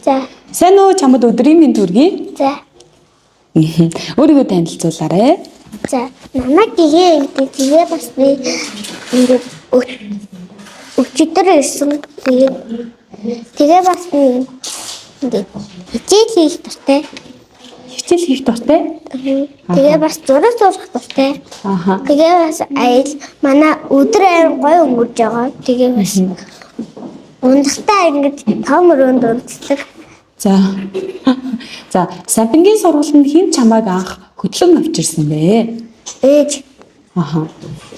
За. Сайн уу, чамд өдрийн мэнд хүргэе. За. Өөрийгөө танилцуулаарай. За. Намайг гээ гэдэг. Тэгээ бас би ингээд өчигдөр ирсэн. Тэгээ бас би ингээд хичээл хийх дуртай. Хичээл хийх дуртай? Тэгээ бас зураг зурах дуртай. Аха. Тэгээ бас аял манай өдөр аим гоё өнгөрж байгаа. Тэгээ бас унтахтаа ингээд том өрөөнд унтдаг. За. За, Сампингийн сургуульд хэн чамайг анх хөтлөн авчирсан бэ? Ээж. Аха.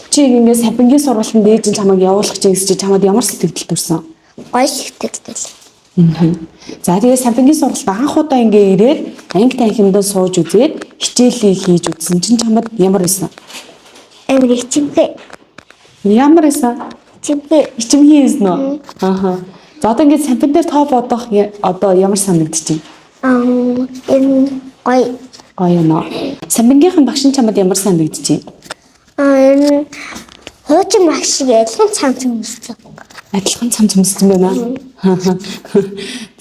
Чи ингээд Сампингийн сургуульд ээж нь чамайг явуулах чинь гэсэн чи чамд ямар сэтгэл төрсөн? Гоё сэтгэлтэй. За, тэгээ Сампингийн сургуульд анх удаа ингээ ирээд анги танхимдаа сууж үзээд хичээлийг хийж үзсэн чинь чамд ямар байсан? Амар хичимхээ. Ямар байсан? Хичимхээ. Ичимхий байсан уу? Аха. За, одоо ингээд сампин дээр тоо бодох одоо ямар санагдчих вэ? Аа, энэ гоё. Гоё юм уу? Сампингийнхэн багш нь чамд ямар санагдчих вэ? Аа, энэ хуучин багш шиг адилхан цамц өмссөн. Адилхан цамц өмссөн байна.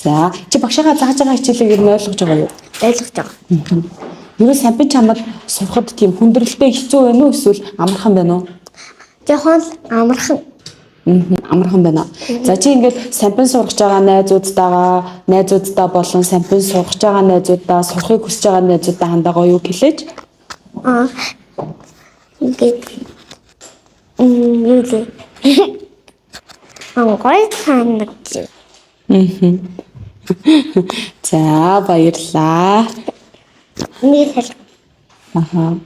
За, чи багшаагаа зааж байгаа хичээлийг ер нь ойлгож байгаа юу? Ойлгож байгаа. Ер нь сампин чамд сурахад тийм хүндрэлтэй хэцүү байна уу эсвэл амархан байна уу? Жохон л амархан. Амархан байна. За, чи ингээд сампин сургаж байгаа найзуудтайгаа болон сампин сургаж байгаа найзуудаа, сурахыг хүсэж байгаа найзуудаа хандагаа юу хэлээж? Аа, ингээд юу лээ. Аа, гоё санагдчих. За, баярлалаа. Нэг хэл. Аха.